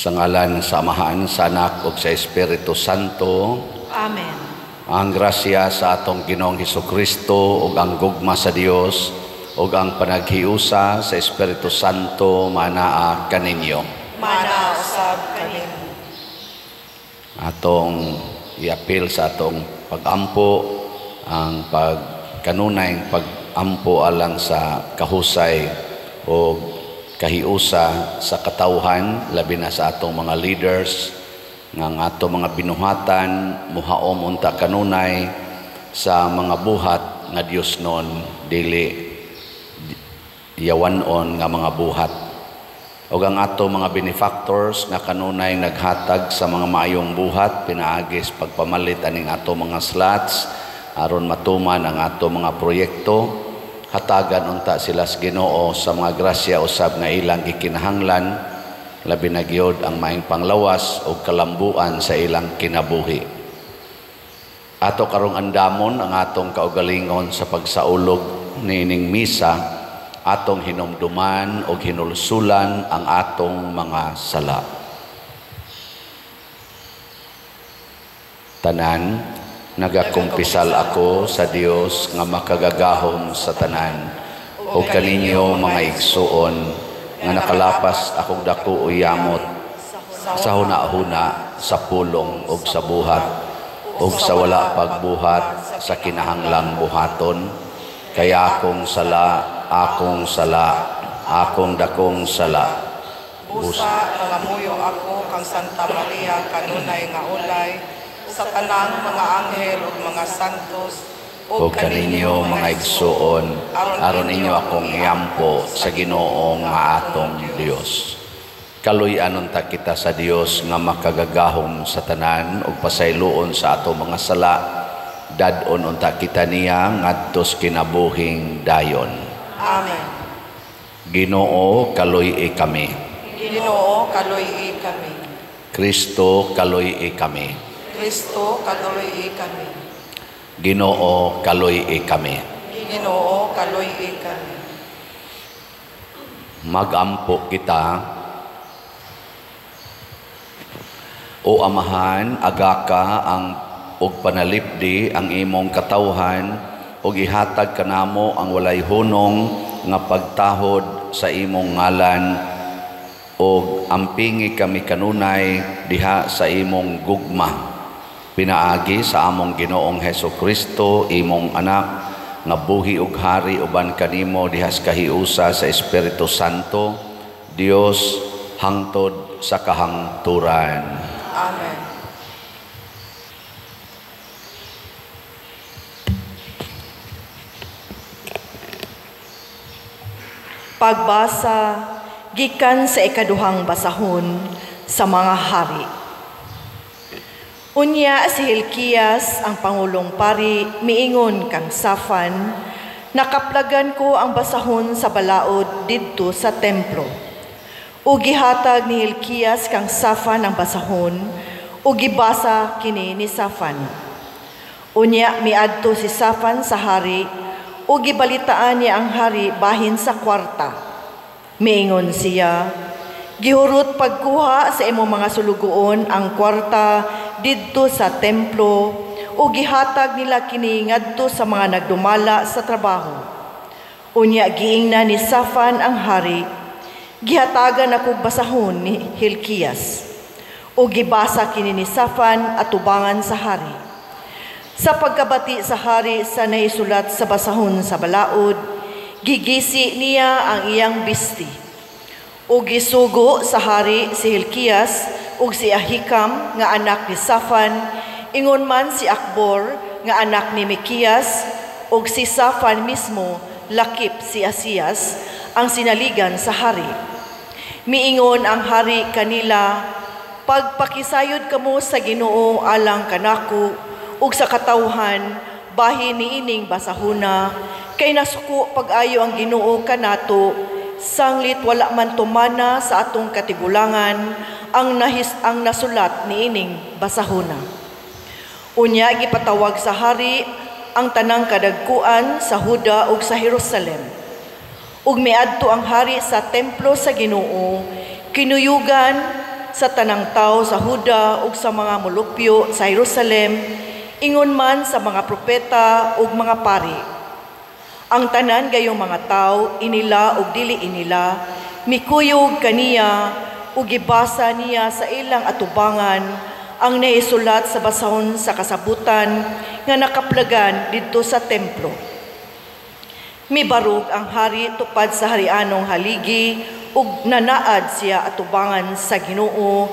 Sa ngalan sa Amahan, sa Anak ug sa Espiritu Santo. Amen. Ang grasya sa atong Ginoong Hesukristo ug ang gugma sa Dios ug ang panaghiusa sa Espiritu Santo manaa kaninyo. Mana usab kanimo. Atong iapil sa atong pagampo ang pagkanunay pagampo alang sa kahusay o kahiusa sa katawhan, labi na sa atong mga leaders nga ang atong mga binuhatan muhaom unta kanunay sa mga buhat nga Dios non, dili yawanon nga mga buhat, ug ang ato mga benefactors nga kanunay naghatag sa mga maayong buhat pinaagi sa pagpamalit aning ato mga slots aron matuman ang ato mga proyekto. Hatagan unta sila sa Ginoo sa mga grasya usab nga ilang gikinahanglan, labi na gyud ang maayong panglawas ug kalambuan sa ilang kinabuhi. Ato karong andamon ang atong kaugalingon sa pagsaulog niining misa, atong hinumduman og hinulsulan ang atong mga sala. Tanan, nagakumpisal ako sa Dios nga makagagahom sa tanan ug kaninyo mga igsuon nga nakalapas akong dako o yamot sa huna-huna, sa pulong ug sa buhat ug sa wala pagbuhat sa kinahanglang buhaton. Kaya akong sala, akong sala, akong dakong sala. Busa nangamuyo ako kang Santa Maria kanunay nga ulay sa tanang mga anghel ug mga santos ug kaninyo mga igsuon aron inyo akong iampo sa Ginoo nga atong Dios. Kaluy-an unta kita sa Dios nga makagagahom sa tanan ug pasayloon sa atong mga sala. Dad-on unta kita niya ngadto sa kinabuhing dayon. Amen. Ginoo, kaluy-i kami. Ginoo, kaluy-i kami. Kristo, kaluy-i kami. Kristo, kaluy-i kami. Ginoo, kaluy-i kami. Ginoo, kaluy-i kami. Magampo kita. O Amahan, agaka ang og panalipdi ang imong katawhan ug ihatag kanamo ang walay hunong nga pagtahod sa imong ngalan ug ampingi kami kanunay diha sa imong gugma. Pinaagi sa among Ginoong Hesukristo, imong anak, nga buhi ug hari uban kanimo diha sa kahiusa sa Espiritu Santo, Dios hangtod sa kahangturan. Amen. Pagbasa gikan sa ikaduhang basahon sa mga hari. Unya si Hilkias ang pangulong pari miingon kang Safan, nakaplagan ko ang basahon sa balaod didto sa templo. Ug gihatag ni Hilkias kang Safan ang basahon ug gibasa kini ni Safan. Unya miadto si Safan sa hari ug gibalitaan niya ang hari bahin sa kwarta. Miingon siya, gihurot pagkuha sa imong mga sulugoon ang kwarta didto sa templo ug gihatag nila kini ngadto sa mga nagdumala sa trabaho. Unya giingna ni Safan ang hari, gihatagan akog basahon ni Hilkias. Ug gibasa kini ni Safan atubangan sa hari. Sa pagkabati sa hari sa nahisulat sa basahon sa balaod, gigisi niya ang iyang bisti. Ug gisugo sa hari si Hilkias ug si Ahikam nga anak ni Safan, ingon man si Akbor nga anak ni Mikias ug si Safan mismo lakip si Asias ang sinaligan sa hari. Miingon ang hari kanila, pagpakisayod kamo sa Ginoo alang kanako ug sa katawhan bahin niining basahuna, kay nasuko pag-ayo ang Ginoo kanato, sanglit wala man tumana sa atong katigulangan ang nasulat niining basahuna. Unya gipatawag sa hari ang tanang kadagkuan sa Huda ug sa Jerusalem. Ug miadto ang hari sa templo sa Ginoo, kinuyugan sa tanang tawo sa Huda ug sa mga molupyo sa Jerusalem, ingon man sa mga propeta ug mga pari. Ang tanan gayong mga tawo, inila ug dili inila, mikuyog kaniya ug gibasa niya sa ilang atubangan ang naisulat sa basahon sa kasabutan nga nakaplagan didto sa templo. Mibarog ang hari tupad sa harianong haligi ug nanaad siya atubangan sa Ginoo,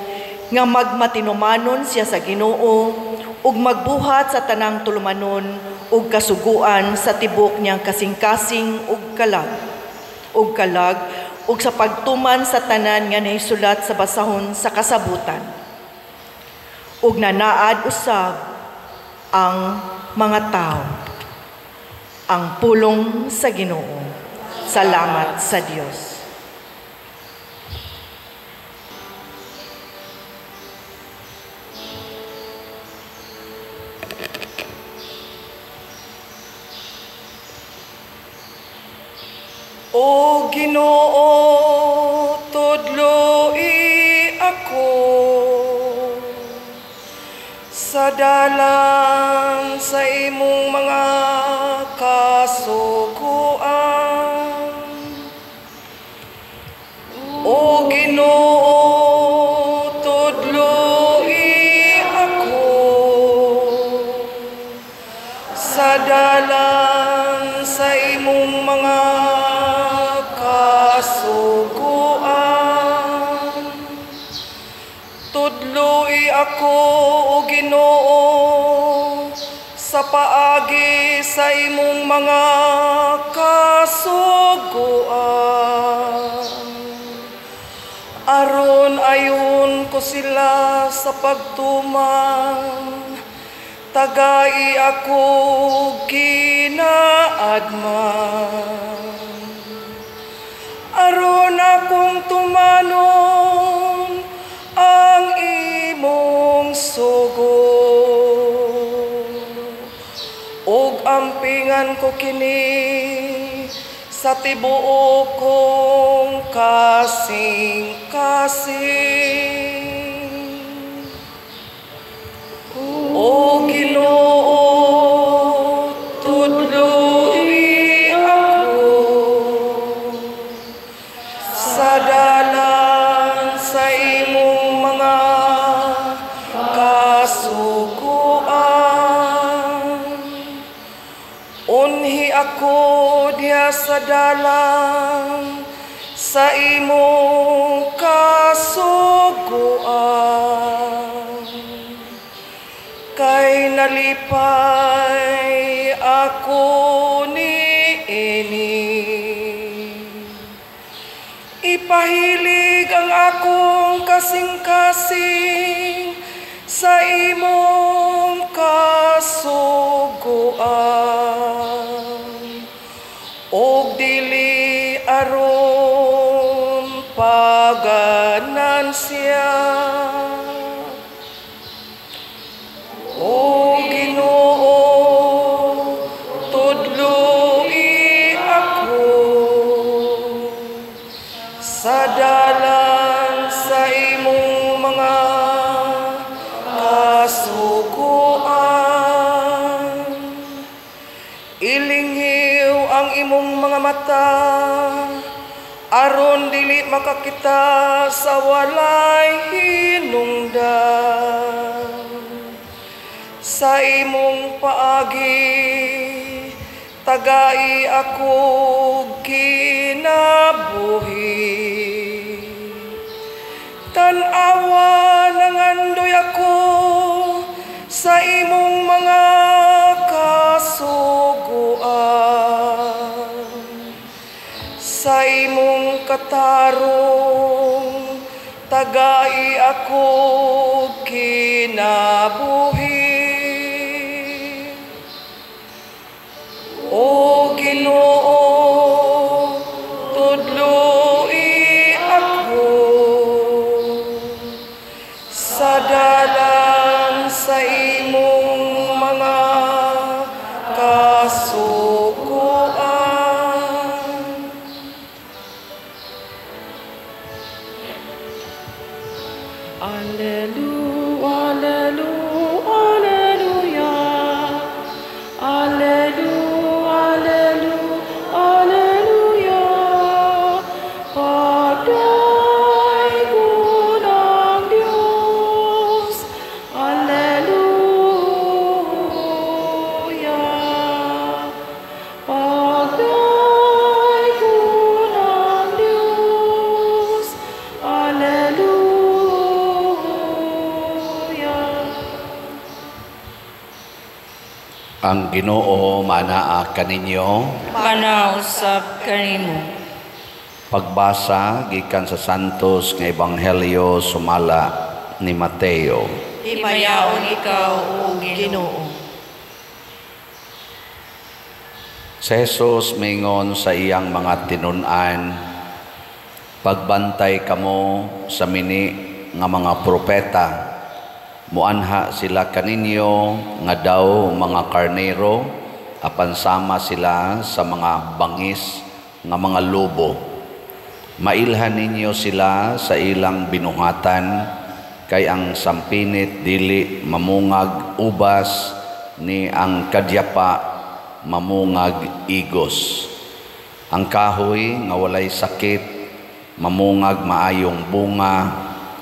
nga magmatinumanon siya sa Ginoo ug magbuhat sa tanang tulumanon ug kasuguan sa tibok niyang kasing-kasing ug kalag ug sa pagtuman sa tanan nga nahisulat sa basahon sa kasabutan. Ug nanaad usab ang mga tawo. Ang pulong sa Ginoo. Salamat sa Dios. O Ginoo, tudloi ako sa dalan sa imong mga kasuguan. O Ginoo, tudloi ako sa dalan sa imong mga kasuguan. Tudloi ako, O Ginoo, sa paagi sa imong mga kasuguan. Aron ayon ko sila sa pagtuman, tagai ako ginaadman. Aron akong tumanon ang imong sugo, ug ampingan ko kini sa tibuok kong kasing-kasing. O Ginoo, tudloi ako sa dalan sa imong mga kasuguan. Unhi ako diha sa dalan sa imong kasuguan, kay nalipay ako niini. Ipahilig ang akong kasing-kasing sa imong kasuguan, ug dili aron paganansya. O Ginoo, tudloi ako sa dalan sa imong mga kasuguan. Ilinghiw ang imong mga mata aron dili makakita sa walay hinungdan. Sa imong paagi, tagai ako kinabuhi. Tan-awa nangandoy ako sa imong mga kasuguan. Sa imong katarong, tagai ako kinabuhi. O Ginoo, tudloi ako sa dalan sa imong mga kasuguan. Ang Ginoo manaa kaninyo. Manausab kanimo. Pagbasa gikan sa Santos nga Ebanghelyo sumala ni Mateo. Himayaon ikaw, o Ginoo. Si Jesus mingon sa iyang mga tinun-an, pagbantay kamo sa mini nga mga propeta, muanha sila kaninyo nga daw mga karnero, apan sama sila sa mga bangis nga mga lobo. Mailhan ninyo sila sa ilang binuhatan, kay ang sampinit dili mamungag ubas, ni ang kadyapa mamungag igos. Ang kahoy nga walay sakit mamungag maayong bunga,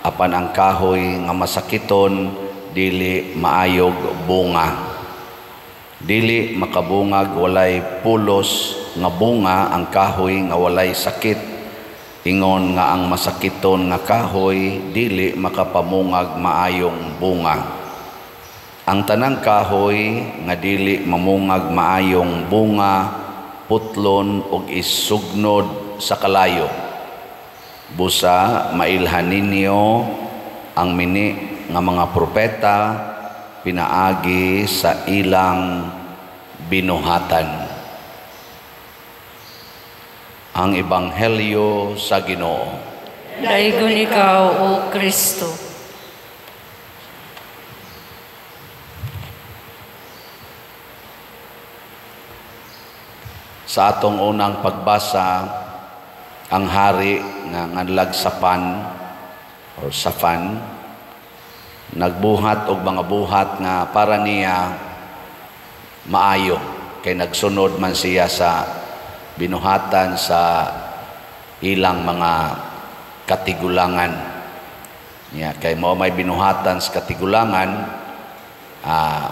apan ang kahoy nga masakiton dili maayog bunga. Dili makabungag walay pulos nga bunga ang kahoy nga walay sakit. Ingon nga ang masakiton nga kahoy dili makapamungag maayong bunga. Ang tanang kahoy nga dili mamungag maayong bunga putlon og isugnod sa kalayo. Busa mailhan ninyo ang mini nga mga propeta pinaagi sa ilang binuhatan. Ang Ebanghelyo sa Ginoo. Daygon ikaw, o Kristo. Sa atong unang pagbasa, ang hari nga nganlag Sapan or Safan nagbuhat og mga buhat nga para niya maayo, kay nagsunod man siya sa binuhatan sa ilang mga katigulangan. Niya kay mao may binuhatan sa katigulangan,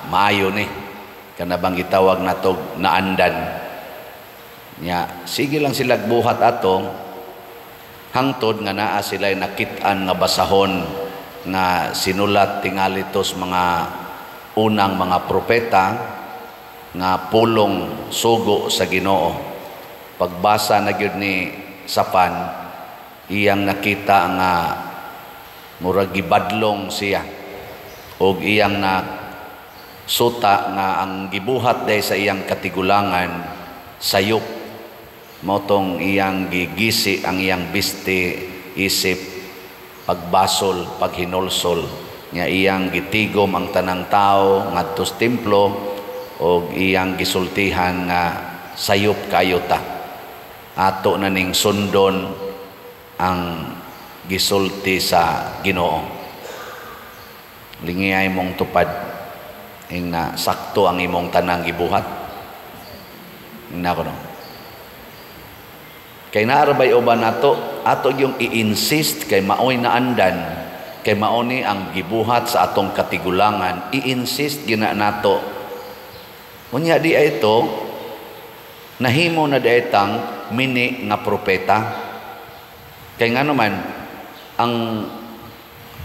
maayo ni kana bang gitawag natog naandan. Niya sige lang sila buhat ato hangtod nga naa sila nakit-an nga basahon nga sinulat tingali tos mga unang mga propeta nga pulong sugo sa Ginoo. Pagbasa na gyud ni Sapan, iyang nakita nga murag gibadlong siya og iyang na suta nga ang gibuhat day sa iyang katigulangan sayop. Motong iyang gigisi ang iyang biste isip pagbasol, paghinulsol. Nga iyang gitigom ang tanang tao ngadto sa templo og iyang gisultihan nga sayop kayo ta. Ato na ning sundon ang gisulti sa Ginoo. Lingiyay mong tupad ing na sakto ang imong tanang gibuhat. Ingna ko no. Kay naarabay uban nato, ato yung i-insist kay maoy naandan, kay mao ni ang gibuhat sa atong katigulangan, i-insist gina nato. Unya di ay ito, nahimo na di ay tang mini nga propeta. Kay nga naman, ang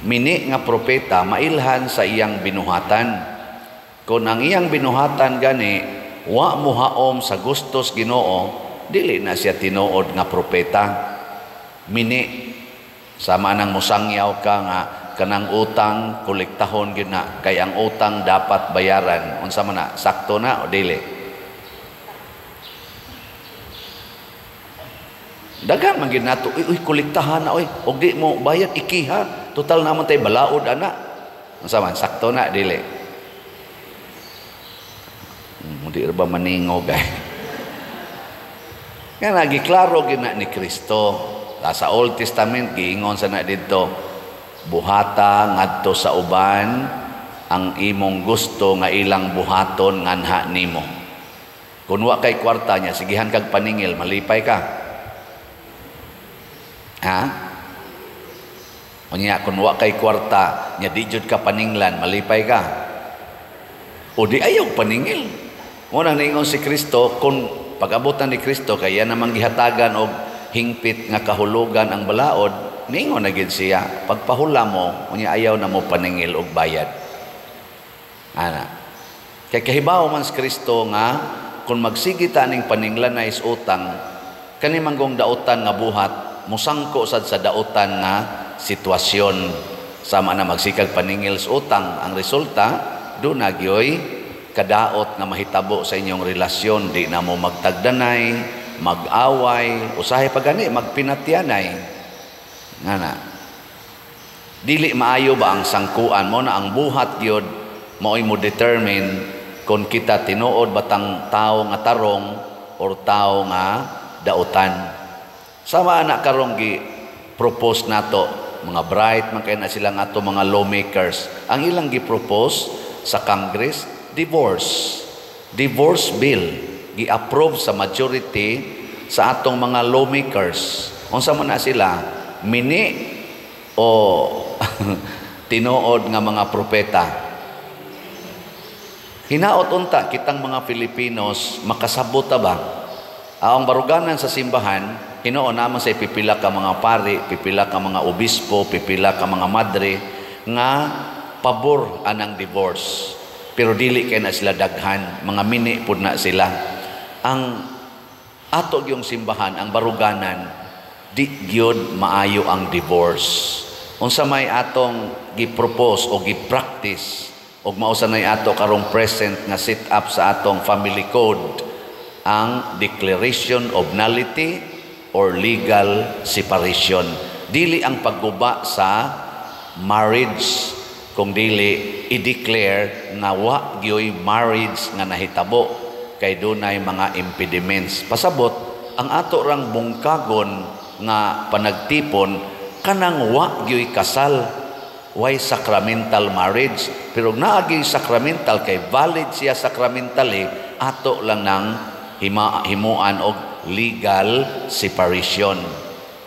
mini nga propeta mailhan sa iyang binuhatan. Kung ang iyang binuhatan gani, wa muhaom sa gustos Ginoo, dili na siya tinuod nga propeta. Mini, sama nang musangyaw ka nga kanang utang kolektahon gyud na, kay ang utang dapat bayaran. Unsa man na, sakto na o dili? Daghan man gyud nato, uy, uy kolektahan na oy, og di mo bayad ikiha, total naman tay balaod ana. Unsa man, sakto na dili? Di ra ba maningog ay? Nga nagiklaro gina ni Kristo sa Old Testament, giingon sa na didto, buhata ngadto sa uban ang imong gusto nga ilang buhaton nganha nimo. Kun wa kay kwarta niya, sigihan kag paningil, malipay ka. Ha? Unya kun wa kay kwarta nya di jud ka paninglan, malipay ka. O di ayaw paningil. Mo nang niingon si Kristo, kun pag-abutan ni Kristo kay iya namang gihatagan og hingpit nga kahulugan ang balaod, niingon na gid siya, pagpahula mo, unya ayaw na mo paningil og bayad. Ana. Kay kahibaw man si Kristo nga kung magsige ta ning paninglanay sa utang, kani manggong dautan nga buhat musangko sad sa dautan nga sitwasyon. Sama na magsikag paningil sa utang, ang resulta duna gyoy kadaot nga mahitabo sa inyong relasyon. Di na mo magtagdanay, mag-away, usahay pa gani magpinatyanay. Nga na dili maayo ba ang sangkuan mo na ang buhat gyud maoy mo determine kung kita tinuod batang tao nga tarong or tao nga dautan. Sama ana karong gi propose nato, mga bright man kay na sila nga ato mga lawmakers. Ang ilang gi-propose sa Congress, divorce. Divorce bill gi-approve sa majority sa atong mga lawmakers. Unsa man na sila, mini o tinuod nga mga propeta? Hinaot unta kitang mga Filipinos makasabot ta ba? Ang baruganan sa simbahan, hinuon naman sa pipila ka mga pari, pipila ka mga obispo, pipila ka mga madre nga pabor anang divorce. Pero dili kay na sila daghan, mga mini pud na sila. Ang ato gyung simbahan, ang baruganan, di gyud maayo ang divorce. Unsa may atong gi-propose o gi-practice ug mao sa nay ato karong present nga set up sa atong family code, ang declaration of nullity or legal separation. Dili ang pagguba sa marriage, kung dili i-declare nga wa gyoy marriage nga nahitabo kay dunay mga impediments. Pasabot ang ato rang bungkagon nga panagtipon kanang wa gyoy kasal, way sacramental marriage. Pero naagi sacramental kay valid siya sacramentally, ato lang nang himuan og legal separation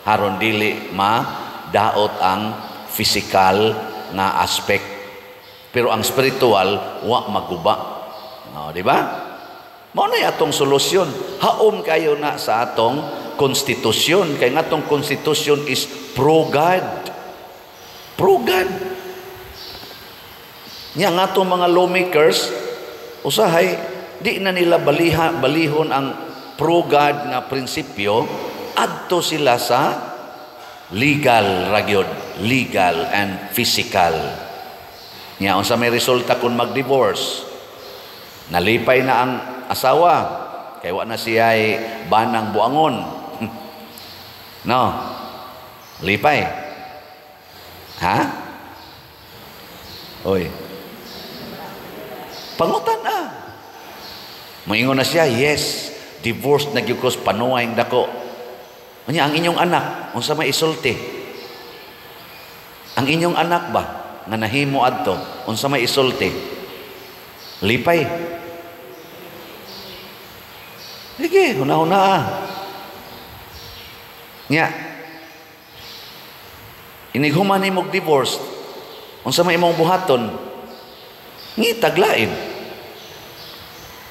haron dili ma daot ang physical nga aspect, pero ang spiritual wa maguba, no, di ba? Mao na atong solusyon. Haom kayo na sa atong konstitusyon kay ngatong konstitusyon is pro God, pro God. Nya nga atong mga lawmakers usahay di na nila balihon ang pro God nga prinsipyo, adto sila sa legal ragyod, legal and physical. Nya unsa may resulta kung mag-divorce? Nalipay na ang asawa kay wa na siya banang buangon. No? Lipay. Ha? Oy. Pangutan ah. Moingon na siya, "Yes, divorced na gyud ko, panuway dako." Unya ang inyong anak, unsa may isulti? Ang inyong anak ba nga nahimo adto, unsa may isulti? Lipay. Sige, huna-huna ah. Nya, inighuman nimo divorce, unsa may imong buhaton? Ngitag lain.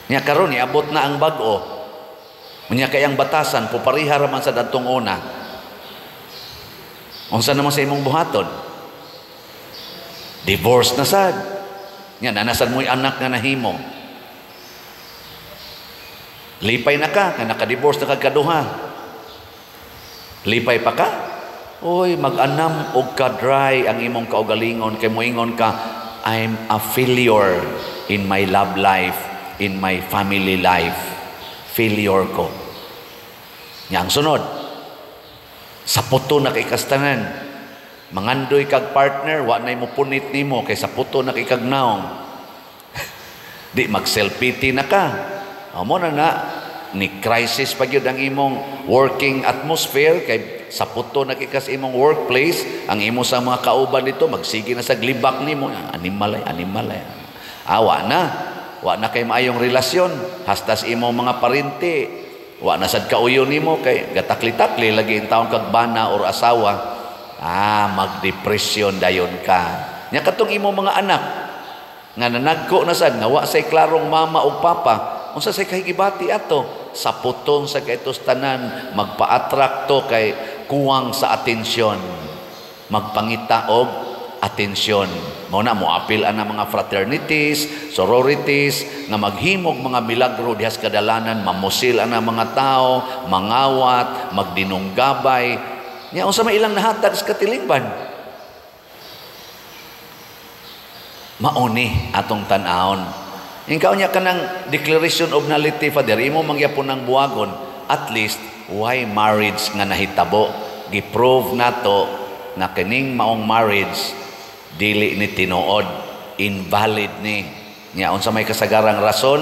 Nya karon niabot na ang bag-o. Unya kay ang batasan pupariha ra man sa dadtong una. Unsa naman sa imong buhaton? Divorce na sad. Nya nanasan mo'y anak nga nahimo. Lipay na ka, nga naka-divorce na kag kaduha. Lipay pa ka? Oy, mag-anam og ka-dry ang imong kaugalingon kay moingon ka, "I'm a failure in my love life, in my family life. Failure ko." Nya ang sunod, sa puto na kay kastanan. Mangandoy kag partner, wa nay mo punit nimo kay sa puto na kay kag naong. Di mag self-pity na ka. Amo na na ni crisis pa gyud ang imong working atmosphere kay sa puto na kay kas imong workplace, ang imo sa mga kauban dito magsige na sa glibak nimo, animal ay, animal ay. Awa na, wa na kay maayong relasyon hasta sa imong mga parente. Wa na sad kauyo nimo kay gatakli-takli lagi in taon kag bana or asawa. Ah, magdepresyon dayon ka. Nya katong imong mga anak nga nanagko na sad nga wa say klarong mama ug papa, unsa say kahigibati ato? Sa puton sa kaitos tanan, magpa-attract to kay kuwang sa atensyon, magpangita og atensyon. Mao na moapil ana mga fraternities, sororities nga maghimog mga milagro diha sa kadalanan, mamusil ana mga tao, mangawat, magdinunggabay. Nya unsa may ilang nahatag sa katilingban? Mao ni atong tan-awon. Ikaw niya kanang declaration of nullity, Father, imo mangyapon ng buwagon, at least why marriage nga nahitabo? Giprove nato na kining maong marriage dili ni tinuod, invalid ni. Nya unsa may kasagarang rason?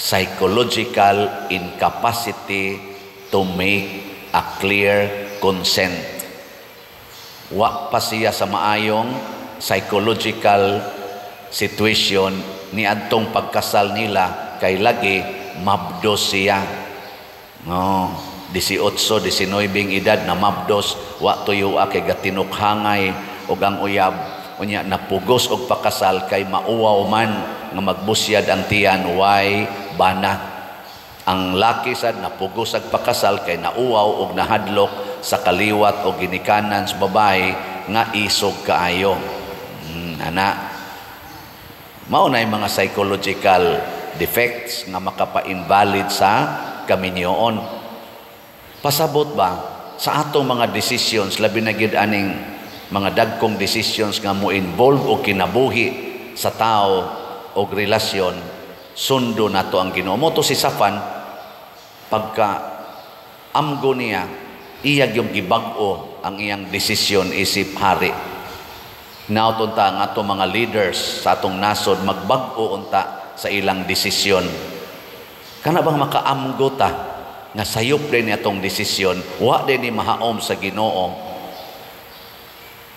Psychological incapacity to make a clear consent. Wa pa siya sa maayong psychological situation ni adtong pagkasal nila kay lagi mabdos siya. No, 18, 19 edad na mabdos, wa tuyo kay gatinukhangay og ang uyab, unya napugos og pakasal kay mauwaw man nga magbusyad ang tiyan, way bana. Ang laki sad napugos ag pakasal kay nauwaw og nahadlok sa kaliwat og ginikanan sa babae nga isog kaayo. Ana, mao na mga psychological defects nga makapa-invalid sa kaminyoon. Pasabot ba sa atong mga decisions, labi na gyud aning mga dagkong decisions nga mo-involve og kinabuhi sa tao og relasyon, sundo nato ang Ginoo. Mo to si Safan, pagka amgo niya, iyag yung gibag-o ang iyang desisyon isip hari. Naot unta ang ato mga leaders sa atong nasod magbag-o unta sa ilang desisyon. Kana bang makaamgo ta nga sayop din atong desisyon, wa din ni mahaom sa Ginoo.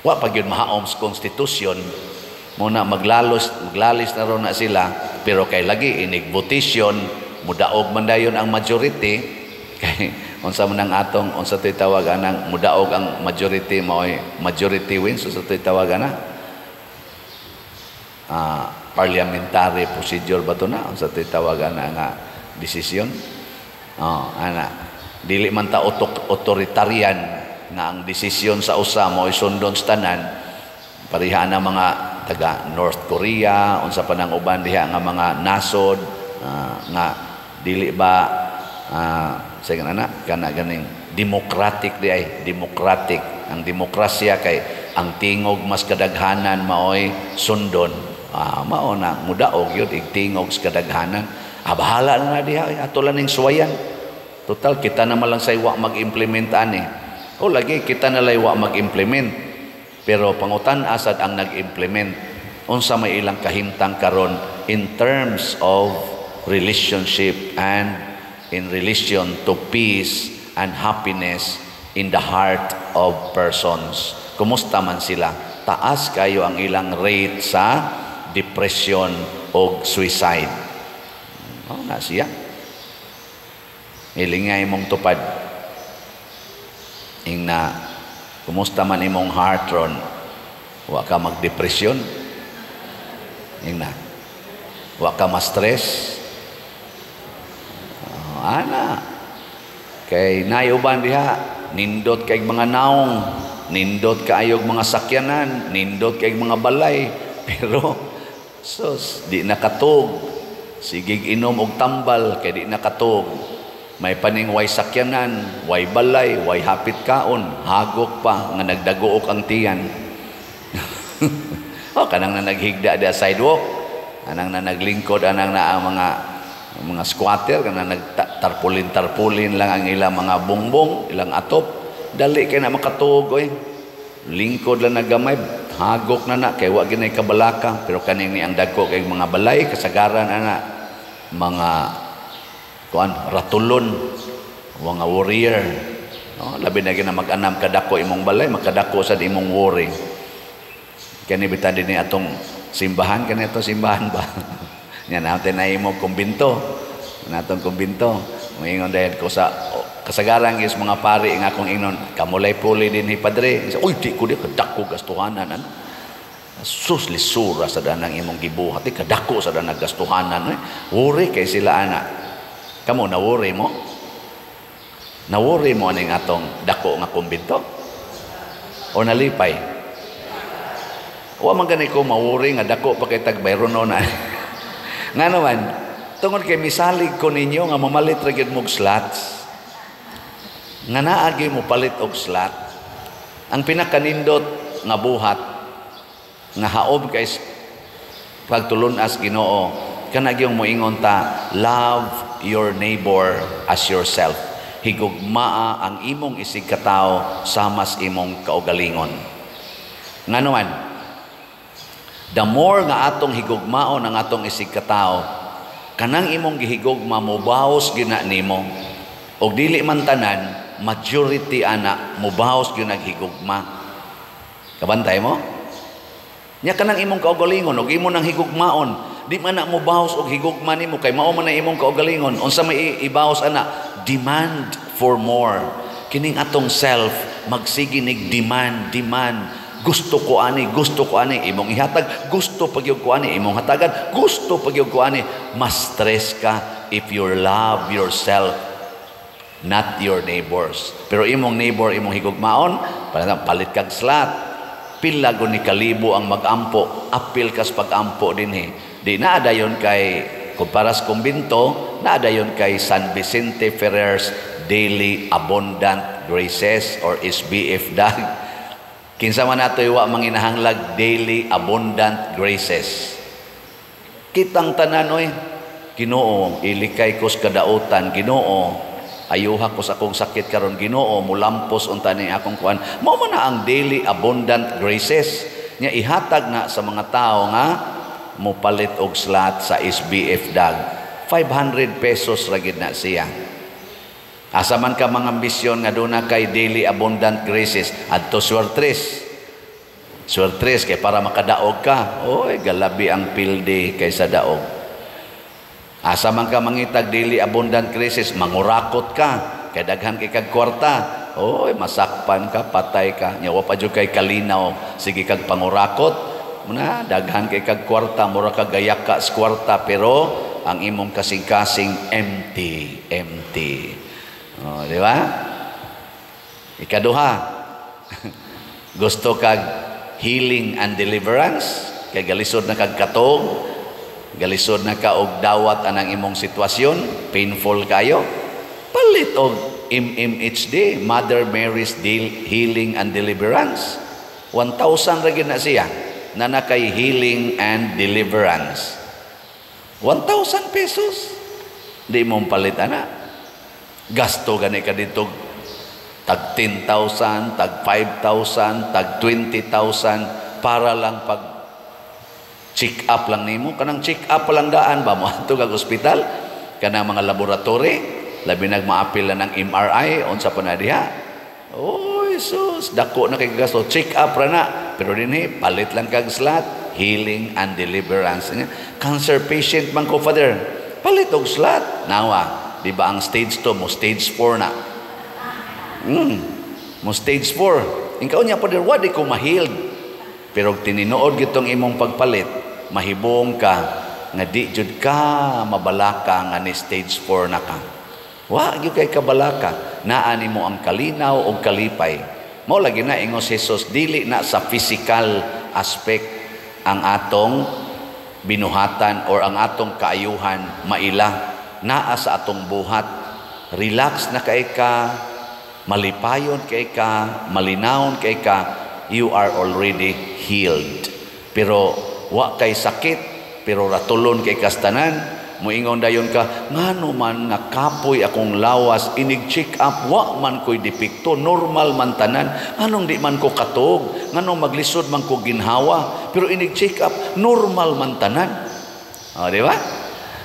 Wa pa gyud mahaom sa konstitusyon. Muna maglalis na ron na sila, pero kay lagi inig votation, mudaog man dayon ang majority. Kay unsa man ang atong, unsa to'y tawag anang mudaog ang majority, mao'y majority wins, unsa to'y tawag ana? Parliamentary procedure ba to na? Unsa to'y tawag ana nga desisyon? Oh, ana, dili man ta authoritarian nga ang desisyon sa usa mao'y sundon sa tanan. Pareha na mga taga North Korea, unsa pa nang uban diha nga mga nasod nga dili ba sige na kana ganing democratic di ay democratic. Ang demokrasya kay ang tingog mas kadaghanan maoy sundon. Mao na mudaog yun ig tingog sa kadaghanan. Bahala na na diha, ato lang ning suwayan. Total kita na man lang say wa mag-implement ani. O lagi kita na lay wa mag-implement. Pero pangutan asad ang nag-implement unsa may ilang kahimtang karon in terms of relationship and in relation to peace and happiness in the heart of persons. Kumusta man sila? Taas kayo ang ilang rate sa depression o suicide. Oh, na siya. Ilingay mong tupad. Ingna, kumusta man imong heart ron? Wa ka magdepresyon? Ingna. Wa ka ma-stress? Oh, ana. Kay naiuban diha, nindot kay mga naong, nindot kaayog mga sakyanan, nindot kay mga balay, pero sus, di nakatug. Sigig inom og tambal kay di nakatug. May paning way sakyanan, way balay, way hapit kaon, hagok pa nga nagdaguok ang tiyan. Oh, kanang na naghigda dia sidewalk, anang na naglingkod, anang na ang mga squatter, kanang nagtarpulin-tarpulin lang ang ilang mga bongbong, ilang atop. Dali kay na makatuog oy. Lingkod lang nagamay, hagok na na kay wa ginay kabalaka, pero kaning ni ang dagko kay mga balay kasagaran ana mga kuan ratulon, mga warrior. No, labi na gina mag-anam kadako imong balay, makadako sad imong worry. Kani bitan dinhi atong simbahan, kani atong simbahan ba? Nya natin na imong kumbinto. Natong kumbinto. Moingon dahil ko sa kasagaran is mga pari nga akong ingnon, kamulay puli dinhi padre. Uy, di ko di kadako gastuhanan ano. Sus, lisura sa danang imong gibuhat, di kadako sa danang gastuhanan. Eh. Worry kay sila ana. Kamo na worry mo? Na worry mo aning atong dako nga kumbinto? O nalipay? Wa man gani ko mawuri nga dako pa kay tag bayronon na. Nga naman, tungod kay misalig ko ninyo nga mamalit ra gyud mog slots. Nga naa gyud mo palit og slot. Ang pinakanindot nga buhat nga haob kay pagtulunas Ginoo, kana gyung moingon ta, love your neighbor as yourself. Higugmaa ang imong isig katawo samas imong kaugalingon. Ngano man, the more nga atong higugmaon ang atong isig katawo, kanang imong gihigugma mobaos gyud na nimo. Og dili man tanan, majority ana mobaos gyud naghigugma. Kabantay mo? Nya kanang imong kaugalingon og imo nang higugmaon, di man na mobaos og higugma nimo kay mao man na imong kaugalingon. Unsa may ibaos ana? Demand for more. Kining atong self magsige nig demand, demand. Gusto ko ani, gusto ko ani, imong ihatag, gusto pa gyud ko ani, imong hatagan, gusto pa gyud ko ani. Mas stress ka if you love yourself, not your neighbors. Pero imong neighbor, imong higugmaon, palit kag slot. Pila ni kalibo ang magampo, apil kas pagampo dinhi. Di na dayon kay kumpara sa kumbinto, naa dayon kay San Vicente Ferrer's Daily Abundant Graces or SBF DAG. Kinsa man nato wa manginahanglag Daily Abundant Graces. Kitang tanan oy, Ginoo, ilikay ko sa kadautan, Ginoo, ayuha ko sa akong sakit karon, Ginoo, mulampos unta ni akong kuan. Mao man na ang Daily Abundant Graces nya ihatag na sa mga tao nga mopalit og slot sa SBF DAG. 500 pesos ra gid na siya. Asa man ka mga ambisyon nga duna kay Daily Abundant Graces, adto Swertres. Swertres kay para makadaog ka. Oy, galabi ang pildi kaysa daog. Asa man ka mangitag Daily Abundant Graces, mangurakot ka kay daghan kay kag kwarta. Oy, masakpan ka, patay ka. Nya wa pa jud kay kalinaw, sige kag pangurakot. Muna daghan kay kag kwarta, mura ka gayaka sa kwarta, pero ang imong kasing-kasing empty, empty. Oh, di ba? Ikaduha, gusto kag healing and deliverance, kay galisod na kag katog, galisod na ka og dawat anang imong sitwasyon, painful kayo, palit og MMHD, Mother Mary's Healing and Deliverance. 1,000 ra gyud na siya na nakay healing and deliverance. 1,000 pesos. Di mo palit ana. Gasto gani ka dito tag 10,000, tag 5,000, tag 20,000 para lang pag check up lang nimo. Kanang check up pa lang daan ba mo adto kag ospital, kanang mga laboratory, labi nag maapil na ng MRI, unsa pa na diha. Oy sus, dako na kay gasto, check up ra na. Pero dinhi palit lang kag slot, healing and deliverance. Cancer patient man ko, Father, palit og slot. Nawa, di ba ang stage 2 mo stage 4 na. Mo stage 4. Inkaw niya, Father, wa di ko ma-healed. Pero tinuod gitong imong pagpalit, mahibong ka nga di jud ka mabalaka nga ni stage 4 na ka. Wa gyud kay kabalaka, naa nimo ang kalinaw og kalipay. Mao lagi na ingon si Jesus, dili na sa physical aspect ang atong binuhatan or ang atong kaayuhan maila, naa sa atong buhat. Relax na kay ka, malipayon kay ka, malinawon kay ka, you are already healed. Pero wa kay sakit, pero ratulon kay kastanan, muingon dayon ka, ngano man nga kapoy akong lawas, inig check up, wa man ko'y depekto, normal man tanan, nganong di man ko katog, nganong maglisod man ko ginhawa, pero inig check up, normal man tanan. O, di ba?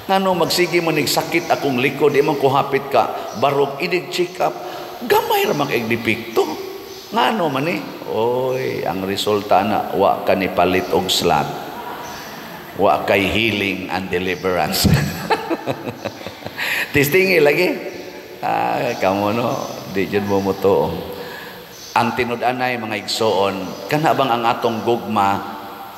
Ngano magsige man sakit akong likod, di man ko hapit ka, barog, inig check up, gamay ra man kay depekto. Ngano man eh? Oy, ang resulta na, wa ka ni palit og slot. Wa kay healing and deliverance. Testingi lagi. Ah, kamo no, di jud mo motuo. Ang tinud-anay, mga igsoon, kana bang ang atong gugma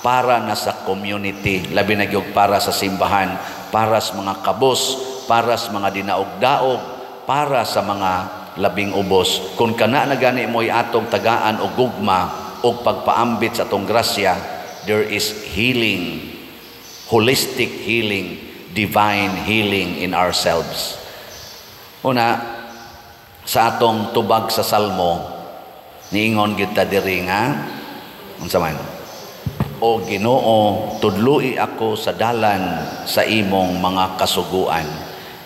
para na sa community, labi na gyud para sa simbahan, para sa mga kabos, para sa mga dinaog-daog, para sa mga labing ubos. Kung kana na gani mo'y atong tagaan og gugma og pagpaambit sa atong grasya, There is healing, holistic healing, divine healing in ourselves. Una, sa atong tubag sa Salmo, niingon kita diri nga unsa man? O Ginoo, tudloi ako sa dalan sa imong mga kasuguan.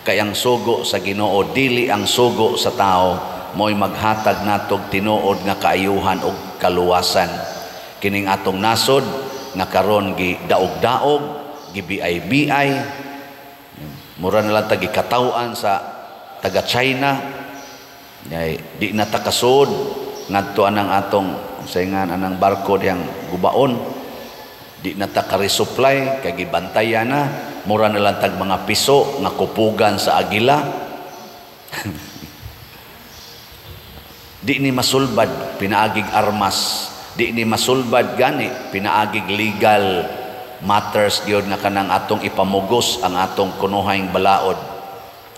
Kay ang sugo sa Ginoo dili ang sugo sa tao, mo'y maghatag natog tinuod nga kaayuhan ug kaluwasan. Kining atong nasod nga karon gi daog-daog, gi-BI-BI, mura na lang ta gikataw-an sa taga China, di na ta kasud ngadto anang atong sayngan anang barko diyang gubaon, di na ta ka-resupply kay gibantayan na, mura na lang tag mga piso nga kupugan sa agila. Di ni masulbad pinaagig armas, di ni masulbad gani pinaagig legal matters gyud nga kanang atong ipamugos ang atong kunuhayng balaod.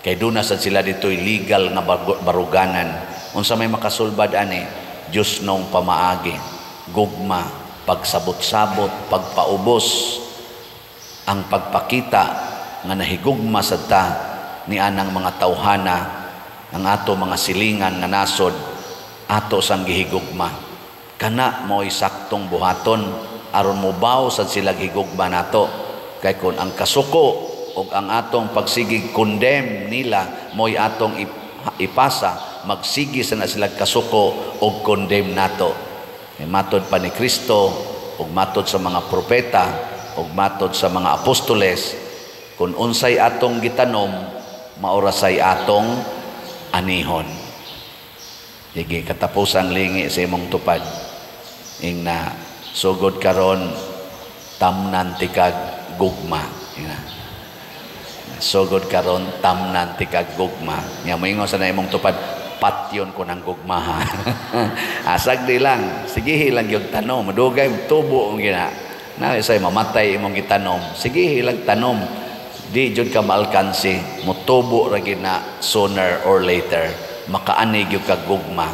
Kay duna sad sila dito'y legal nga baruganan. Unsa may makasulbad ani? Diyos nong pamaagi, gugma, pagsabot-sabot, pagpaubos, ang pagpakita nga nahigugma sad ta ni anang mga tawhana, ang ato mga silingan nga nasod, ato sang gihigugma. Kana mo'y saktong buhaton aron mobaw sad sila gihigugma nato. Kay kun ang kasuko og ang atong pagsigig condemn nila mo'y atong ipasa, magsigi sa na sila kasuko og condemn nato. Kay matod pa ni Kristo og matod sa mga propeta og matod sa mga apostoles, kun unsay atong gitanom maorasay atong anihon. Sige, katapusang lingi sa imong tupad. Ing na sugod karon tamnan tikag gugma. Ing na sugod karon tamnan tikag gugma. Nya moingon sa na imong tupad, patyon ko ng gugma ha. Asag di lang, sige lang yung tanom, madugay tubo ang gina. Na isay mamatay imong gitanom, sige lang tanom. Di jud ka maalkansi, motubo ra gid na sooner or later. Makaani gyud ka gugma.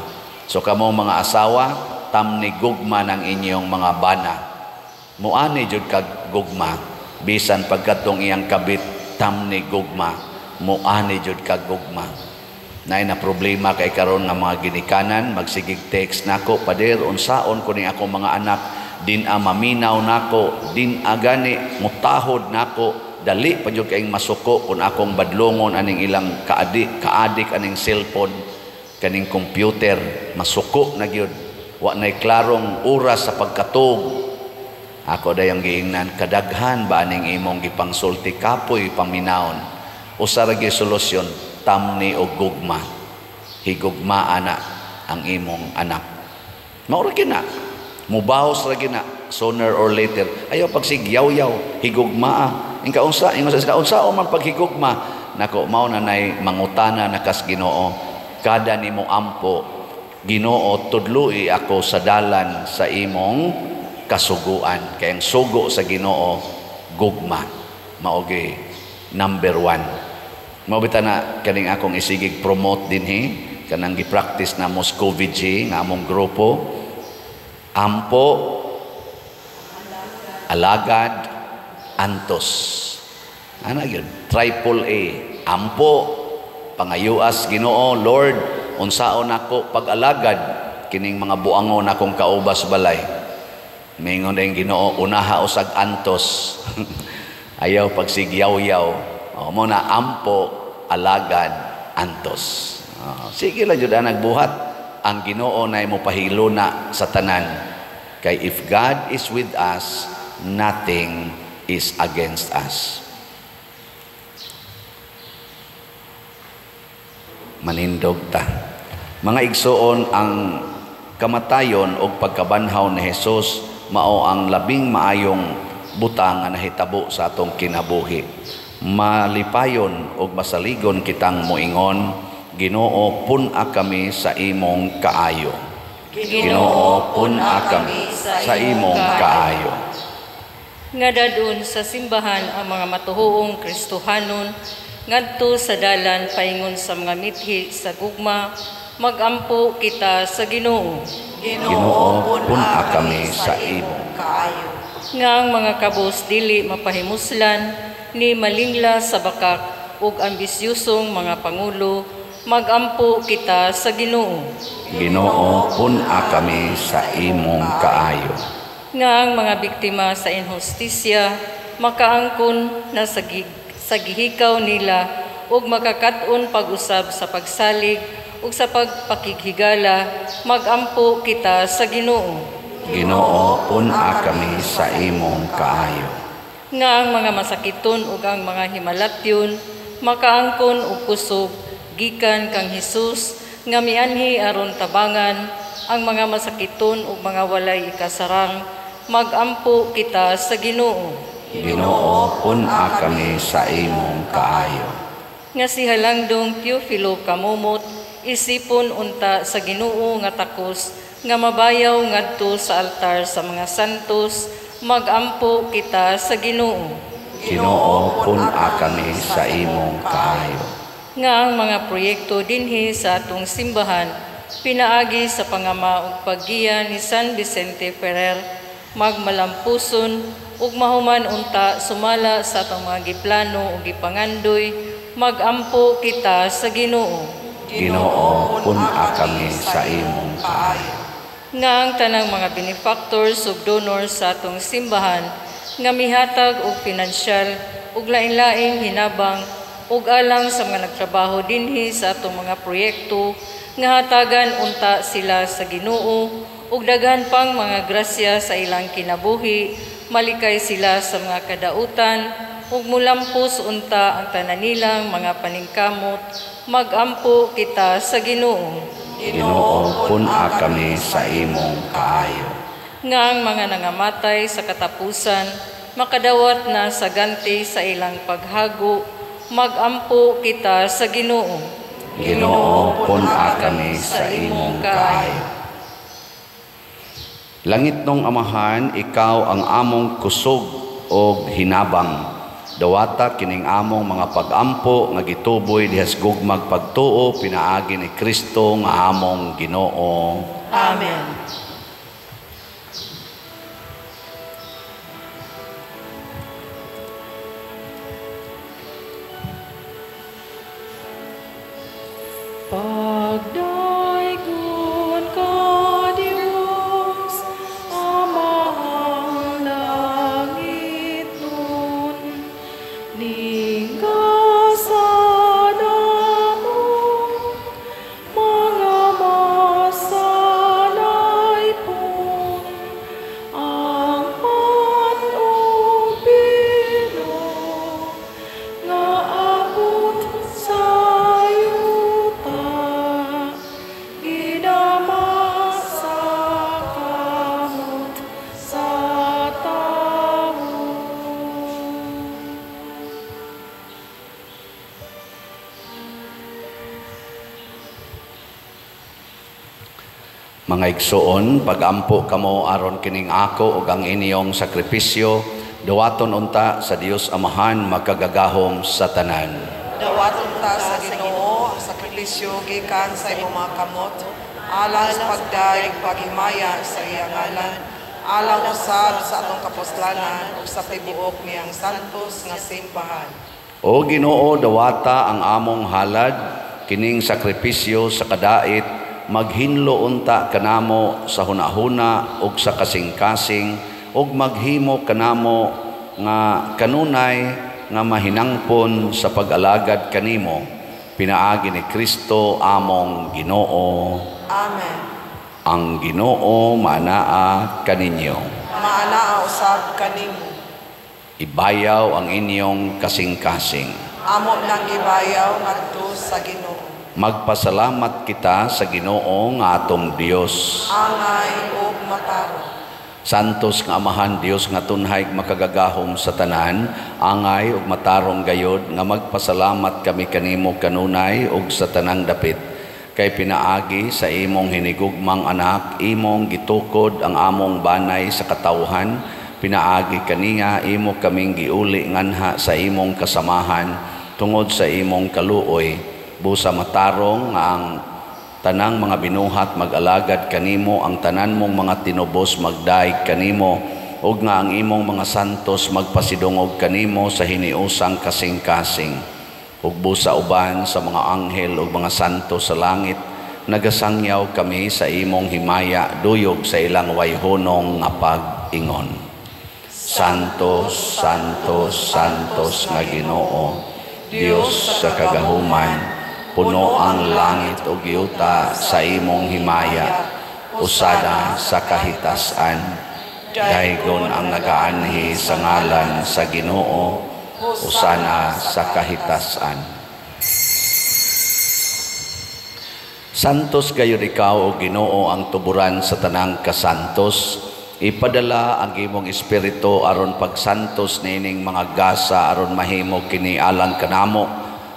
So kamong mga asawa, tamni gugma ng inyong mga bana. Muani jud ka gugma, bisan pagkatong iyang kabit tamni gugma, muani jud ka gugma. Nay na problema kay karon nga mga ginikanan, magsigig text nako, pader unsaon ko ni akong mga anak, din a maminaw nako, din a gani mutahod nako, dali pa jud kaayong masuko kun akong badlongon aning ilang kaadik aning cellphone, kaning computer, masuko na gyud. Wa nay klarong oras sa pagkatug. Ako dayong giingnan, kadaghan ba aning imong gipangsulti kapoy paminawon. Usa ra gyud solusyon, tamni og gugma. Higugma ana ang imong anak. Mao ra gyud na. Mubaos ra gyud na sooner or later. Ayaw pagsigyaw-yaw, higugmaa. Ingka unsa, ingon sa unsa o man paghigugma, nako mao na nay mangutana na kas Ginoo. Kada nimo ampo, Ginoo, tudloi ako sa dalan sa imong kasuguan. Kay ang sugo sa Ginoo gugma. Mao gyud number 1. Mao bitaw na kaning akong isigig promote dinhi kanang gi-practice na mo sa COVID G nga among grupo. Ampo, alagad, antos. Ana gyud, triple A. Ampo, pangayuas Ginoo, Lord, unsaon nako pag-alagad kining mga buangon akong kaubas balay. Mingon dayong Ginoo, unaha usag antos. Ayaw pagsigyaw-yaw. O, mo na ampo, alagad, antos. O, sige lang jud ang nagbuhat. Ang Ginoo na mo pahiluna sa tanan. Kay if God is with us, nothing is against us. Manindog ta. Mga igsoon, ang kamatayon og pagkabanhaw ni Hesus mao ang labing maayong butang nga nahitabo sa atong kinabuhi. Malipayon og masaligon kitang moingon, Ginoo, pun-a kami sa imong kaayo. Ginoo, pun-a kami sa imong kaayo. Nga dadon sa simbahan ang mga matuhuong Kristohanon ngadto sa dalan paingon sa mga mithi sa gugma, magampo kita sa Ginoo. Ginoo, pun-a kami sa imong kaayo. Nga ang mga kabos dili mapahimuslan ni malingla sa bakak ug ambisyosong mga pangulo, magampo kita sa Ginoo. Ginoo, pun-a kami sa imong kaayo. Nga ang mga biktima sa inhustisya makaangkon na sa gihikaw nila ug makakat-on pag-usab sa pagsalig ug sa pagpakighigala, magampo kita sa Ginoo. Ginoo, pun-a kami sa imong kaayo. Nga ang mga masakiton ug ang mga himalatyon makaangkon og kusog gikan kang Hesus nga mianhi aron tabangan ang mga masakiton ug mga walay ikasarang, magampo kita sa Ginoo. Ginoo, pun-a kami sa imong kaayo. Nga si Halangdong Teofilo Camomot isipon unta sa Ginoo nga takos nga mabayaw ngadto sa altar sa mga santos, magampo kita sa Ginoo. Ginoo, pun-a kami sa imong kaayo. Nga ang mga proyekto dinhi sa atong simbahan pinaagi sa pangama ug paggiya ni San Vicente Ferrer magmalampuson ug mahuman unta sumala sa atong mga giplano ug gipangandoy, magampo kita sa Ginoo. Ginoo, pun-a kami sa imong kaayo. Nga ang tanang mga benefactors ug donors sa atong simbahan nga mihatag og pinansyal ug lain-laing hinabang ug alang sa mga nagtrabaho dinhi sa atong mga proyekto nga hatagan unta sila sa Ginoo ug daghan pang mga grasya sa ilang kinabuhi, malikay sila sa mga kadautan ug mulampos unta ang tanan nilang mga paningkamot, magampo kita sa Ginoo. Ginoo, pun-a kami sa imong kaayo. Nga ang mga nangamatay sa katapusan makadawat na sa ganti sa ilang paghago, magampo kita sa Ginoo. Ginoo, pun-a kami sa imong kaayo. Langit nong Amahan, ikaw ang among kusog og hinabang. Dawata kining among mga pagampo nga gituboy dihas gugmag pagtuo pinaagi ni Kristo nga among Ginoo. Amen. Pagdaygon ka, Diyos, Amahang langit nun, ninggasan among mga masalaypon, ang pan ug bino nga abot sa yuta, gidama sa kamot sa tawo. Mga igsoon, pagampo kamo aron kining ako ug ang inyong sakripisyo, dawaton unta sa Dios Amahan makagagahom sa tanan. Dawaton ta sa Ginoo ang sakripisyo gikan sa imong mga kamot, alang sa pagdayeg paghimaya sa iyang ngalan, alang usab sa atong kapuslanan ug sa tibuok niyang santos nga simbahan. O Ginoo, dawata ang among halad kining sakripisyo sa kadait, maghinlo unta kanamo sa hunahuna ug sa kasing-kasing, ug maghimo kanamo nga kanunay nga mahinangpon sa pag-alagad kanimo, pinaagi ni Kristo among Ginoo. Amen. Ang Ginoo maanaa kaninyo. Maanaa usab kanimo. Ibayaw ang inyong kasing-kasing. Amo nang gibayaw ngadto sa Ginoo. Magpasalamat kita sa Ginoo nga atong Dios. Angay ug matarong. Santos nga Amahan Dios nga tunhay makagagahom sa tanan, angay ug matarong gayod nga magpasalamat kami kanimo kanunay ug sa tanang dapit. Kay pinaagi sa imong hinigugmang anak, imong gitukod ang among banay sa katawhan, pinaagi kaniya imo kaming giuli nganha sa imong kasamahan tungod sa imong kaluoy. Busa matarong nga ang tanang mga binuhat mag-alagad kanimo, ang tanan mong mga tinubos magdaig kanimo, ug nga ang imong mga santos magpasidungog kanimo sa hiniusang kasing-kasing. Ug busa uban sa mga anghel ug mga santos sa langit, nagasangyaw kami sa imong himaya duyog sa ilang wayhunong nga pag-ingon. Santo, Santo, Santos nga Ginoo, Dios sa kagahuman, puno ang langit ug yuta sa imong himaya. Usana sa kahitasan, daygon ang nagaanhi sa ngalan sa Ginoo, usana sa kahitasan. Santos gayud ikaw o Ginoo ang tuburan sa tanang kasantos. Ipadala ang imong espiritu aron pagsantos niining mga gasa aron mahimo kini alang kanamo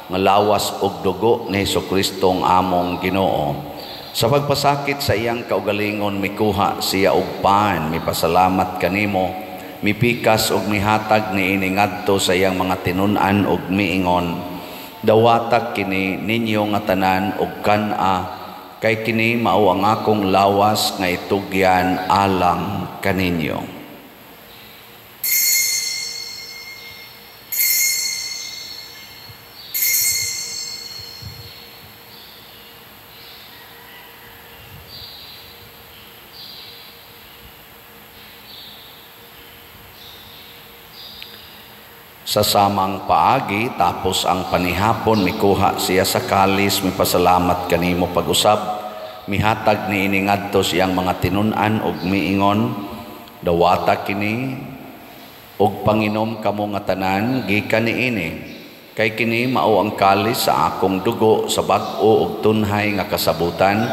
nga lawas ug dugo ni Hesukristo ang among Ginoo. Sa pagpasakit sa iyang kaugalingon mikuha siya og pan, mipasalamat kanimo, mipikas og mihatag niini ngadto sa iyang mga tinun-an og miingon, dawata kini ninyo nga tanan og kan-a, kay kini mao ang akong lawas nga itugyan alang kaninyo. Sa samang paagi, tapos ang panihapon, mikuha siya sa kalis, mipasalamat kanimo pag-usab, mihatag niini ngadto siyang mga tinun-an ug miingon, dawata kini ug panginom kamo nga tanan gikan niini, kay kini mao ang kalis sa akong dugo sa bag-o ug tunhay nga kasabutan,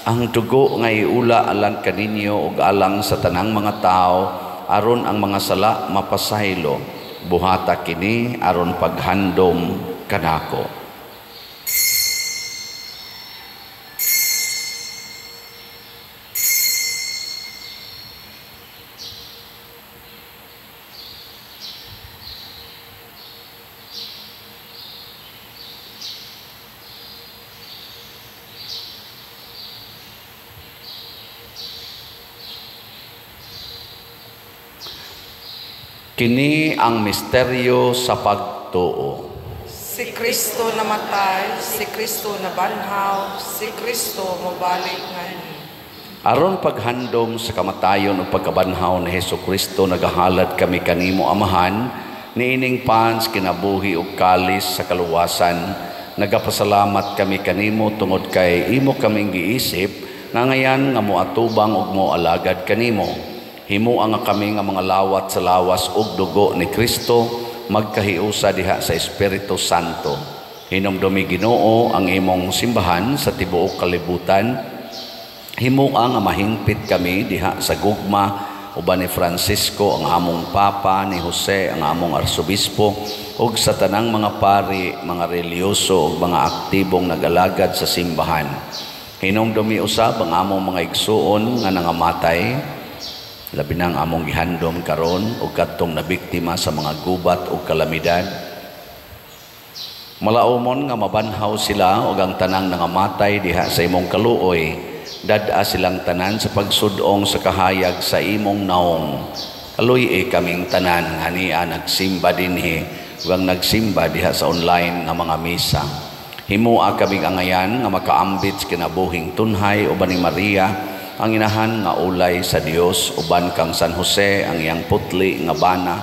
ang dugo nga iula alang kaninyo ug alang sa tanang mga tawo aron ang mga sala mapasaylo. Buhata kini aron paghandom kanako. Kini ang misteryo sa pagtuo. Si Kristo namatay, si Kristo nabanhaw, si Kristo mobalik nganhi. Aron paghandom sa kamatayon ug pagkabanhaw ni Hesukristo, nagahalad kami kanimo Amahan, niining pans kinabuhi ug kalis sa kaluwasan. Nagapasalamat kami kanimo tungod kay imo kaming giisip nga ngayan nga moatubang ug moalagad kanimo. Himua nga kami nga mga lawat sa lawas ug dugo ni Kristo, magkahiusa diha sa Espiritu Santo. Hinumdumi Ginoo ang imong simbahan sa tibuok kalibutan. Himua nga mahingpit kami diha sa gugma uban ni Francisco ang among Papa, ni Jose ang among Arsobispo, ug sa tanang mga pari, mga relihiyoso ug mga aktibong nagalagad sa simbahan. Hinumdumi usab ang among mga igsuon nga nangamatay, labi na ang among gihandom karon ug kadtong nabiktima sa mga gubat ug kalamidad. Malaumon nga mabanhaw sila ug ang tanang nangamatay diha sa imong kaluoy, dad-a silang tanan sa pagsud-ong sa kahayag sa imong naong. Kaluy-i kaming tanan hania nagsimba dinhi ug ang nagsimba diha sa online nga mga misa. Himua kaming angayan nga makaambit sa kinabuhing tunhay uban ni Maria ang inahan nga ulay sa Dios, uban kang San Jose ang iyang putli nga bana,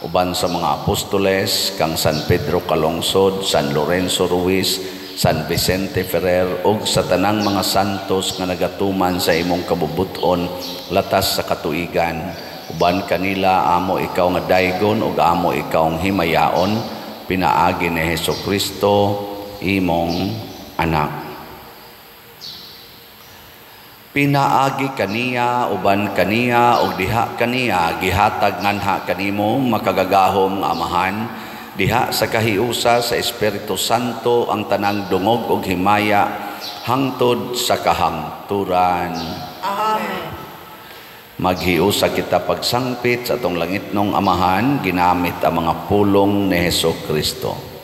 uban sa mga apostoles kang San Pedro Calungsod, San Lorenzo Ruiz, San Vicente Ferrer ug sa tanang mga santos nga nagatuman sa imong kabubut-on latas sa katuigan. Uban kanila amo ikaw nga daygon ug amo ikaw himayaon, pinaagi ni Hesukristo imong anak. Pinaagi kaniya, uban kaniya, ug diha kaniya, gihatag nganha kanimo makagagahom nga Amahan, diha sa kahiusa sa Espiritu Santo ang tanang dungog ug himaya hangtod sa kahangturan. Amen. Maghiusa kita pagsangpit sa atong langitnong Amahan, ginamit ang mga pulong ni Hesukristo.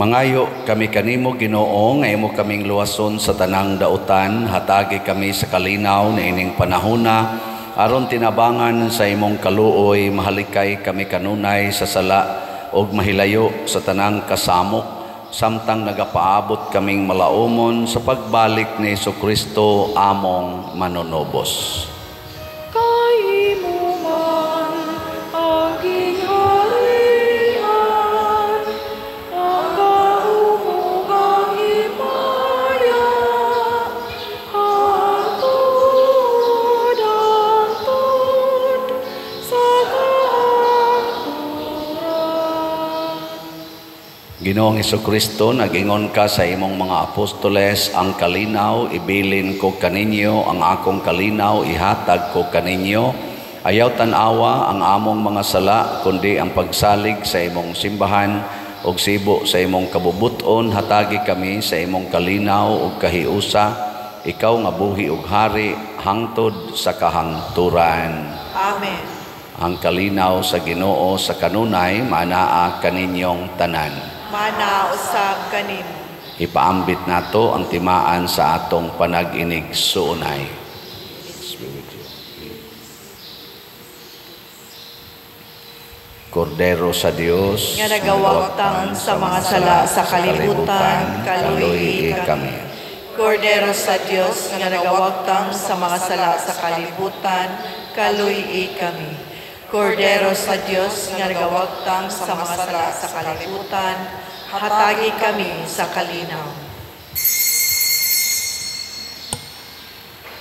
Mangayo kami kanimo, Ginoo, nga imo kaming luwason sa tanang dautan, hatagi kami sa kalinaw niining panahona aron tinabangan sa imong kaluoy, mahalikay kami kanunay sa sala ug mahilayo sa tanang kasamok, samtang nagapaabot kaming malaumon sa pagbalik ni Hesukristo among manunubos. Kay imo man ang gingharian, ang gahom ug ang himaya, hangtod hangtod sa kahangturan. Ginoong Hesukristo, nag-ingon ka sa imong mga apostoles, ang kalinaw ibilin ko kaninyo, ang akong kalinaw ihatag ko kaninyo. Ayaw tan-awa ang among mga sala, kundi ang pagsalig sa imong simbahan ug sibo sa imong kabubuton, hatagi kami sa imong kalinaw ug kahiusa. Ikaw nga buhi ug hari hangtod sa kahangturan. Amen. Ang kalinaw sa Ginoo sa kanunay maanaa kaninyong tanan. Mana usab kanimo. Ipaambit nato ang timaan sa atong panag-inig suunay. Kordero sa Dios nga nagawagtang sa mga sala sa kalibutan, kaluoy kami. Kordero sa Dios nga nagawagtang sa mga sala sa kalibutan, kaluoy kami. Kordero sa Dios nga nagawagtang sa mga sala sa kalibutan, hatagi kami sa kalinaw.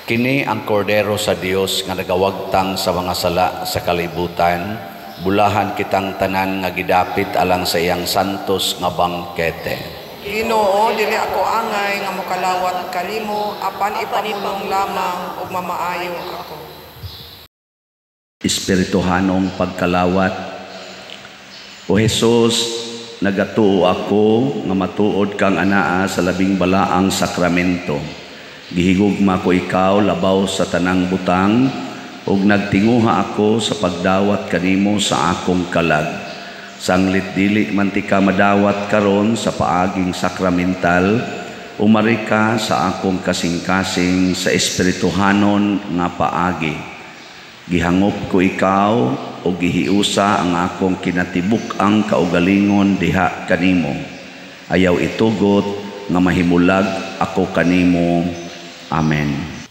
Kini ang Kordero sa Dios nga nagawagtang sa mga sala sa kalibutan, bulahan kitang tanan nga gidapit alang sa iyang santos nga bangkete. Ginoo, dili ako angay nga mokalawat kalimo, apan ipamulong lamang ug mamaayo ako. Espirituhanong pagkalawat. O Hesus, nagatuo ako nga matuod kang anaa sa labing balaang sakramento. Gihigugma ko ikaw labaw sa tanang butang, ug nagtinguha ako sa pagdawat kanimo sa akong kalag. Sanglit dili man ti ka madawat karon sa paaging sakramental, umari ka sa akong kasing-kasing sa espirituhanon nga paagi. Gihangop ko ikaw o gihiusa ang akong kinatibuk-ang kaugalingon diha kanimo. Ayaw itugot nga mahimulag ako kanimo. Amen.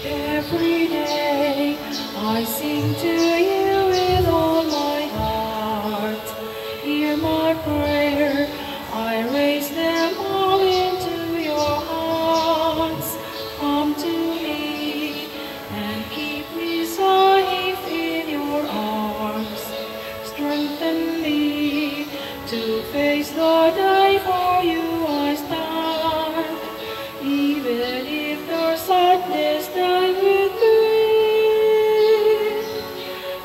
Every day I sing to you with all my heart. Hear my prayer, I raise them all into your hands. Come to me and keep me safe in your arms. Strengthen me to face the day, for you I stand. Even if there's sadness, stay with me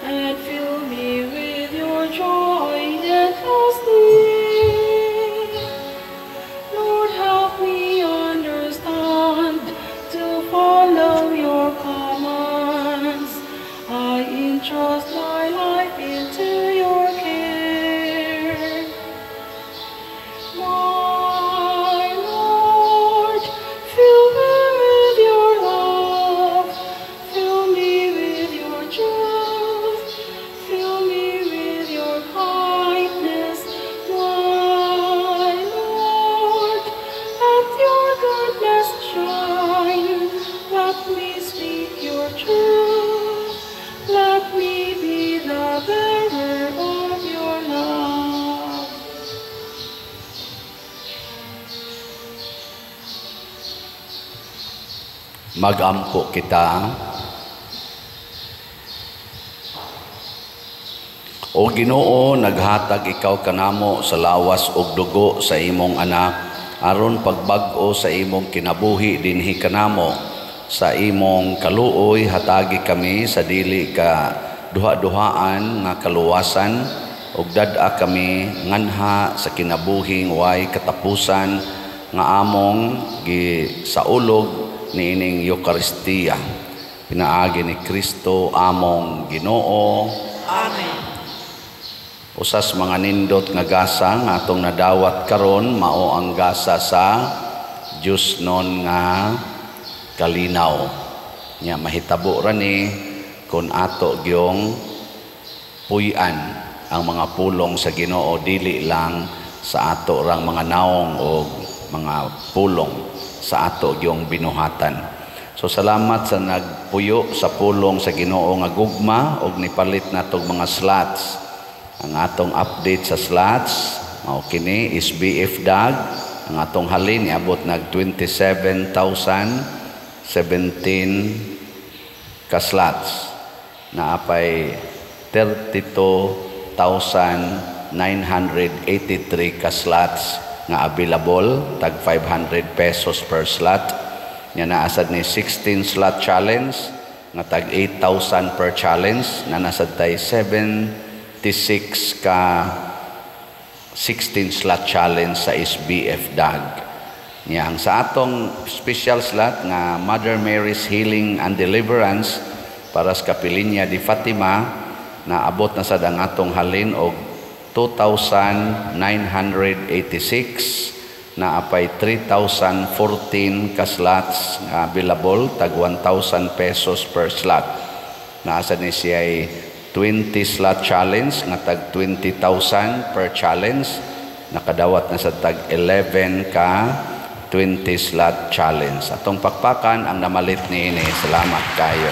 and fill me with your joy endlessly. Lord, help me understand to follow your commands. I entrust my life into your care. My Lord, fill me with your love, fill me with your truth, fill me with your kindness. My Lord, let your goodness shine, let me speak your truth, let me be the bearer of your love. Magampo kita. O Ginoo, naghatag ikaw kanamo sa lawas ug dugo sa imong anak aron pagbag-o sa imong kinabuhi dinhi kanamo. Sa imong kaluoy hatagi kami sa dili ka duha-duhaan nga kaluwasan ug dad-a kami nganha sa kinabuhing way katapusan nga among gisaulog niining Eukaristiya. Pinaagi ni Kristo among Ginoo. Amen. Usas mga nindot nga gasa nga atong nadawat karon mao ang gasa sa Dios non nga kalinaw. Nya mahitabo ra ni kun ato gyong puy-an ang mga pulong sa Ginoo, dili lang sa ato rang mga naong o mga pulong sa ato gyong binuhatan. So salamat sa nagpuyo sa pulong sa Ginoo nga gugma og nipalit natog mga slots. Ang atong update sa slots mao kini is BF DAG. Ang atong halin iabot nag 27,017 ka slots. Naapay 32,983 ka slots nga available, tag 500 pesos per slot. Nya naasad ni 16 slot challenge nga tag 8,000 per challenge, na nasad tay 76 ka 16 slot challenge sa SBF DAG. Nya ang sa atong special slot nga Mother Mary's Healing and Deliverance para sa Kapilinya di Fatima, naabot na sad ang atong halin og 2,986, na apay 3,014 ka slots nga available, tag 1,000 pesos per slot. Naasa ni siya ay 20 slot challenge nga tag 20,000 per challenge, nakadawat na sa tag 11 ka 20 slot challenge. Atong pakpakan ang namalit niini. Salamat kayo.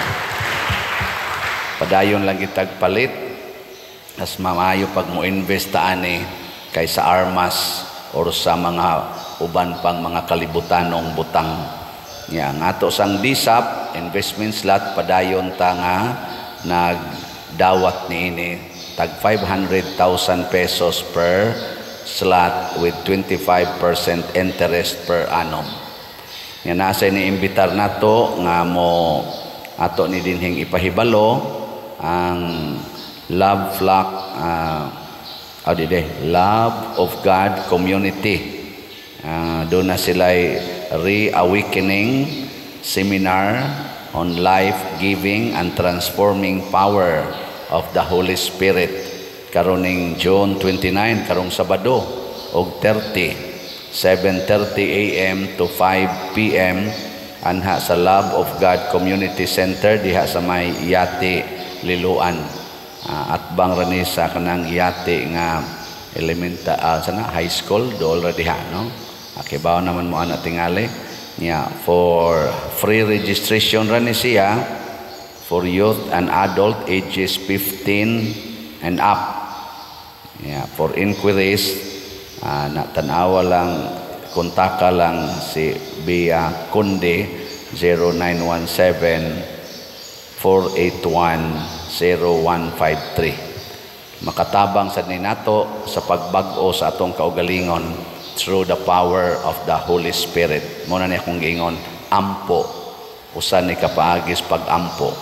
Padayon lang kitag palit, as mamayo pag mo invest ani kay sa armas or sa mga uban pang mga kalibutanong butang. Nya ang ato sang DSAP investment slot padayon ta nga nagdawat niini tag 500,000 pesos per slot with 25% interest per annum. Nya nasa ni imbitar nato nga mo ato ni dinhing ipahibalo ang Love Flock, Love of God Community. Doon na sila'y Reawakening Seminar on Life Giving and Transforming Power of the Holy Spirit karoning June 29, karong Sabado, og 30, 7:30 a.m. to 5 p.m. anha sa Love of God Community Center diha sa may Yate Liloan. At bang rani sa kanang Yate nga elementa, sana high school dool ra diha, no? Akibaw naman mo ana tingali niya. For free registration ra ni siya for youth and adult ages 15 and up. Yeah, for inquiries, na tan-awa lang, kontaka lang si Bea Conde 0917-481-0153. Makatabang sad ni nato sa pagbag-o sa atong kaugalingon through the power of the Holy Spirit. Muna ni akong giingon, ampo. Usa ni kapaagis pag-ampo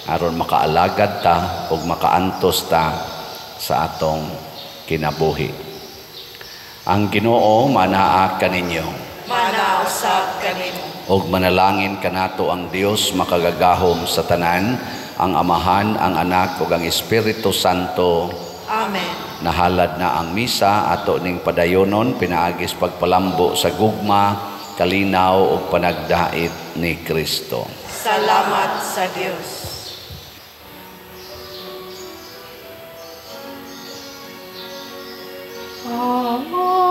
aron makaalagad ta ug makaantos ta sa atong kinabuhi. Ang Ginoo manaa kaninyo. Manaa usab kanimo. Og manalangin kanato ang Dios makagagahom sa tanan, ang Amahan, ang Anak ug ang Espiritu Santo. Amen. Nahalad na ang misa ato ning padayonon pinaagis pagpalambo sa gugma, kalinaw ug panagdait ni Kristo. Salamat sa Dios. Amen.